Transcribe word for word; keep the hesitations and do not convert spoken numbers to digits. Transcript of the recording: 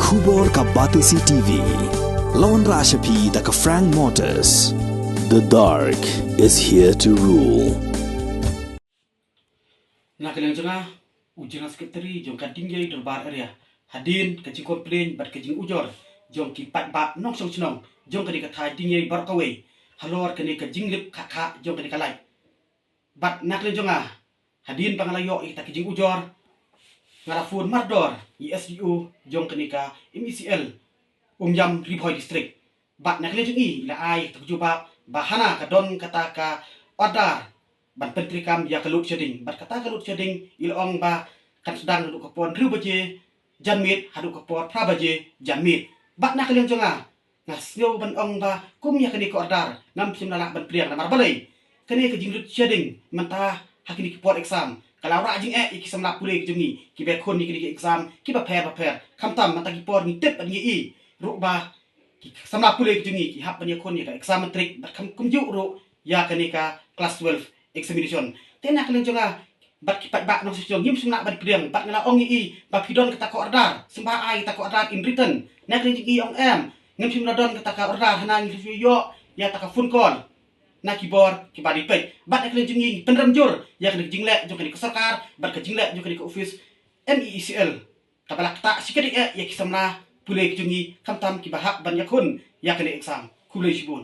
Khubor ka Batesi T V. Lawan Rashapi da ka Frank Motors. The dark is here to rule. Na ka liang jong nga, u General Secretary jong ka Dingyei Dorbar Area, hadien ka jingcomplain bad ka jingujor jong ki paidbah nongshong shnong jong kane ka thaiñ Dingyei baroh kawei halor kane ka jinglip khah khah jong kane ka light. Bad na ka liang jong nga, hadien ba nga la ïoh ïa kita ki jingujor, nga la phone mardor ïa u S D O jong kane ka M E C L Umïam, Ri Bhoi District. Bad na ka liang jong i la ai ïa kita ki jubab ba hana ka don kata ka order ban pyntreikam ïa ka load shedding. Bad kata ka load shedding i la ong ba kan sdang naduh ka por hynriew baje janmiet haduh ka por phra baje janmiet. Bad na ka liang jong nga, nga sngew ban ong ba kum ïa kane ka order ngam shym la lah ban pdiang namar balei? Kane ka jing load shedding mynta ha kine ki por exam ka la wanrah jingeh ïa ki samla pule ki jong ngi kiba khun ïa kine ki exam kiba pher ba pher. Khamtam mynta ki por ngi tip bad ngi i ruh ba ki samla pule ki jong ngi ki hap ban ïakhun ïa ka exam matric bad kham kumjuh ruh ïa kane ka class twelve examination. Te na ka liang jong nga bad ki paidbah nongshong shnong ngim shym lah ban pdiang bad nga la ong ïa i ba phi don kata ka order, sngewbha ai kata ka order in written. Na ka liang jong i ong em, ngim shym la don kata ka order, hana ngi shu ïoh ïa kata ka phone call na ki bor kiba dei peit. Bad na ka liang jong ngi ngi pynrem jur ïa kane ka jingleh jong kane ka sorkar bad ka jingleh jong kane ka office M E E C L kaba la ktah shikatdei eh ïa ki samla pule ki jong ngi khamtam kiba hap ban ïakhun ïa kane exam. Khublei shibun.